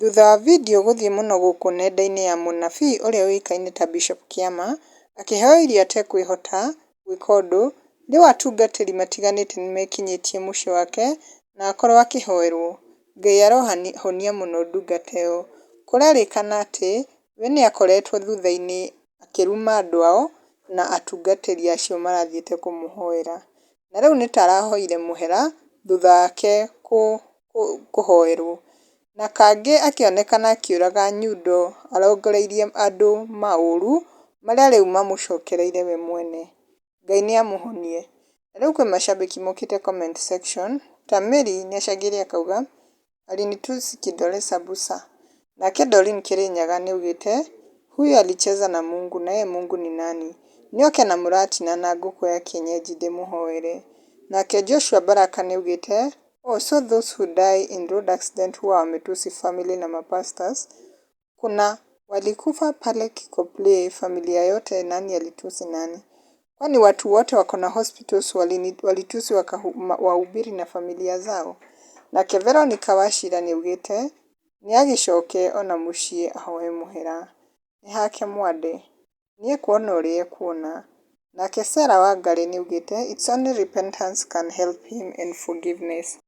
Thutha wa video gũthiĩ mũno gũkũ nenda-inĩ ya mũnabii ũrĩa ũĩkaine ta Bishop Kĩama akĩheo irio atekwĩhota gwĩka ũndũ, rĩu atungatĩri matiganĩte nĩmekinyĩtie mũciĩ wake na akorwo akĩhoerwo. Ngai arohonia mũno ndungata ĩyo. Kũrerĩkana atĩ we nĩakoretwo thutha-inĩ akĩruma andũ ao na atungatĩri acio marathiĩte kũmũhoera. Na rĩu nĩ ta arahoire mũhera thutha wake kũhoerwo. Na kangĩ akĩonekana akĩũraga nyundo arongoreirie andũ maũru marĩa rĩu mamũcokereire we mwene. Ngai nĩ amũhonie. Rĩu kwĩ mashabiki mokĩte comment section ta Mary nĩacangĩire akauga, "Alinitusi kidole sambusa." Nake Doreen Kirinyaga nĩaugĩte, "Huyu alicheza na Mungu naye Mungu ni nani? Nĩoke na mũratina na ngũkũ ya kienyeji ndĩmũhoere." Nake Joshua Baraka nĩaugĩte, "Oh, so those who die in road accident huwa wametusi family na mapastors. Kuna walikufa pale Kikopley, familia yote nani alitusi nani? Kwani watu wote wako na hospitals walitusi wahubiri na familia zao?" Nake Veronica Wachira nĩaugĩte, nĩagĩcoke ona mũciĩ ahoe mũhera. Nĩ hake mwande. Nĩekuona ũrĩa ekuona. Nake Sarah Wangarĩ nĩaugĩte, "It's only repentance can help him and forgiveness."